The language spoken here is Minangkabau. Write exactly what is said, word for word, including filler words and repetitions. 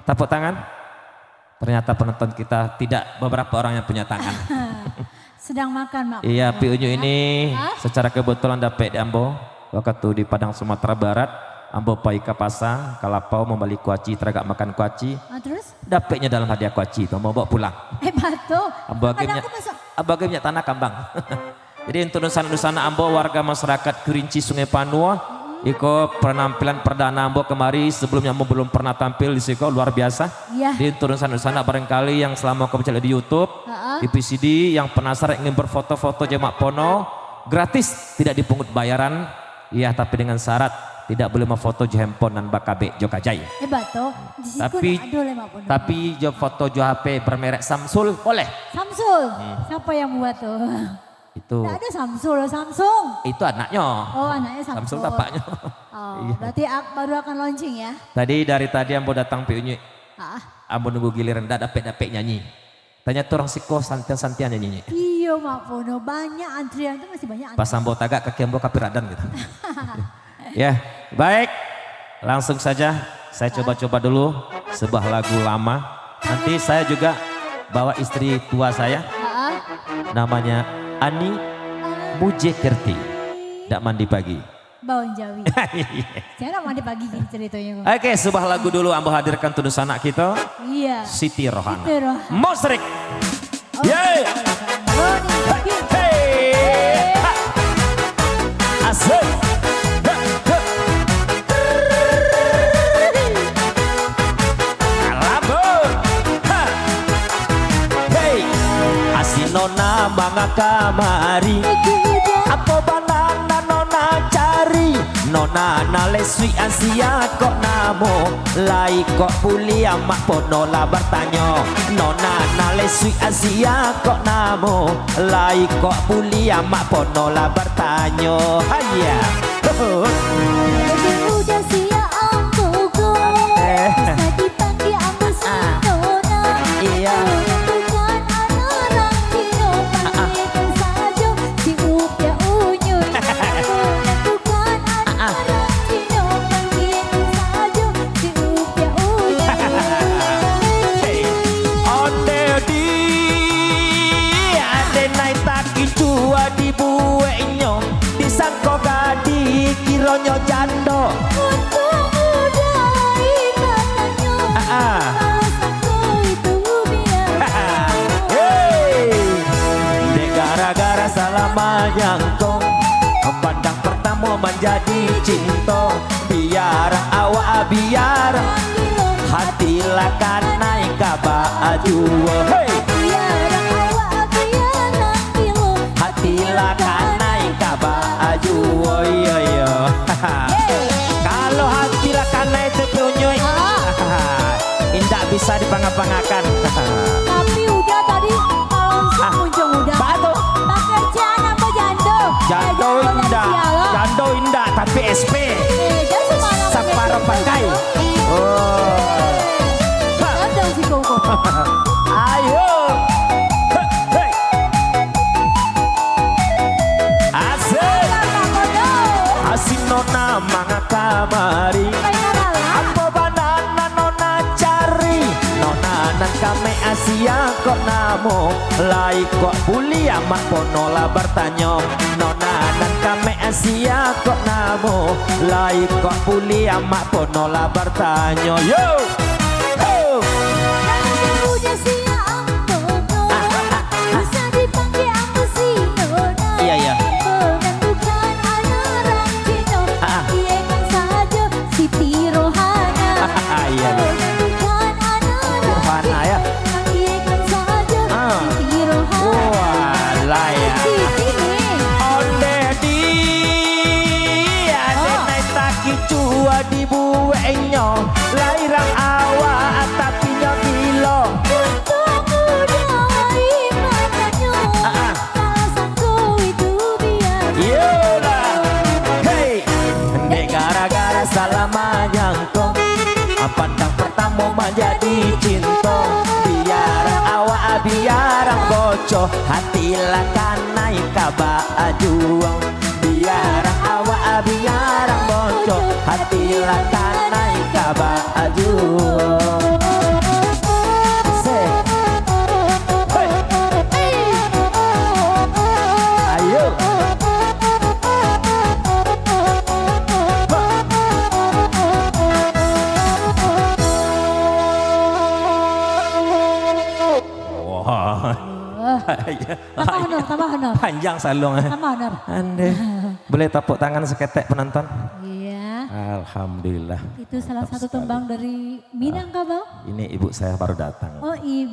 Tepuk tangan. Ternyata penonton kita tidak beberapa orang yang punya tangan. Sedang makan, Mak. Iya, Pi Unyuik ini secara kebetulan dapek di ambo. Waktu di Padang Sumatera Barat, ambo pai ka pasa, ka lapau mambali kuaci, taragak makan kuaci. Ah, terus? Dapeknyo dalam hadiah kuaci tu, ambo bawa pulang. Eh, batul. Ambo agaknyo, ambo agaknyo tanah kambang. Jadi, untuk dunsanak-dunsanak ambo, warga masyarakat Kerinci Sungai Panuah, iko penampilan perdana ambo kemari, sebelumnya ambo belum pernah tampil di siko, luar biasa. Iya. Jadi, untuk dunsanak-dunsanak barangkali yang selama ko mencari di YouTube, di P C D, yang penasaran ingin berfoto-foto jo Mak Pono, gratis, tidak dipungut bayaran, iya, tapi dengan syarat, tidak boleh memfoto jo handphone nan bakabek jo kajai. Eh, batul. Di siko tapi, tapi jo foto jo H P bermerek Samsung, boleh? Samsung? Siapa yang buat tu? Itu. Tak ada Samsul, Samsung. Itu anaknyo. Oh, anaknya Samsul. Samsung bapaknyo. Oh, iya. Berarti ak-, baru akan launching ya? Tadi dari tadi ambo datang Pi Unyuik. Ah. Ambo nunggu giliran, ndak dapek-dapek nyanyi. Tanya tu urang siko santian-santian nyanyi. Iyo, Mak Pono. Banyak antrian tu, masih banyak antrian. Pas ambo tagak, kaki ambo kapiradan gitu. Ya, baik. Langsung saja, saya coba-coba dulu sebuah lagu lama. Nanti saya juga bawa istri tua saya. Heeh. Namanya Ani Mujekerti. Ndak mandi pagi. Baun jawi. Saya ndak mandi pagi gini ceritanya. Oke, sebuah lagu dulu ambo hadirkan tu dunsanak kita. Iya. Siti Rohana. Siti Rohana. Musrik. Yeay. Hei. Ha. Asik. Ha, ha. Rambut. Ha. Hei. Asin nona manga kamari. Apo bana nan nona cari? Nona nan lesuik asia kok namo. Lai kok buliah Mak Pono lah bertanyo. Nona nan lesuik asia kok namo. Lai kok buliah Mak Pono lah bertanyo. Haiya. Ho, ho. Lebih mudah sia ambo ko. Eh. Bisa dipanggia ambo si Nona. Iya. Bukan anak urang Cino, panggiakan sajo si Upiak Unyuik. Bukan anak urang Cino, panggiakan sajo si Upiak Unyuik. Hei, onde di, ade nai taki cua dibueknyo, disangko gadih kironyo jando. Untuak mudah ibananyo, ah, ah, disangko itu biaso. Hei, dek gara-gara salah manyangko, pandang pertamo manjadi cinto. Biar awak biar hati lah kanai ka baju. Hei! Biar awak biar hati lah kanai ka baju. Iyo, iyo. Kalau hati lah kanai tu Pi Unyuik, ah, indak bisa dipanga-pangakan. Tapi Uda tadi langsung muncung Uda. Batua. Pakai Jando, jando indak, jando indak, tapi S P. Eh, jan samaran. Saparo pakai. Oh. Ha. Jando si kongko. Ayo. Hei, hei. Asik. Asin nona manga kamari. Apo bana nan nona cari? Nona nan kamek asia kok namo. Lai kok buliah Mak Pono lah bertanyo. Nona nan kamek asia kok namo. Lai kok buliah Mak Pono lah bertanyo. Yo! Ho! Nan mudo sia ambo ko. Ah, ah, ah, ah. Bisa dipanggia ambo si Nona. Iya, iya. Ambo kan bukan anak urang Cino. Ah, ah. Panggiakan sajo Siti Rohana. Iya, iya. Ambo kan bukan anak urang Cino. Rohana, ya. Panggiakan sajo Siti Rohana. Wah, lah, ya. Siti ni. Onde di, ade nai taki cua dibueknyo. Lai rang awak, tapi nyo gilo. Untuak mudo ibananyo. Ah, ah. Salah sangko itu biaso. Iyolah. Hei, dek gara-gara salah manyangko, pandang pertamo manjadi cinto. Biar awak biar boco, hati lah kanai ka baju. Biar awak biar boco, hati lah kanai ka baju. Tambah honor, tambah honor. Panjang saluang, eh. Tambah honor. Andai. Boleh tepuk tangan seketek, penonton? Iya. Alhamdulillah. Itu salah satu tembang dari Minangkabau. Ini ibu saya baru datang. Oh, ibu.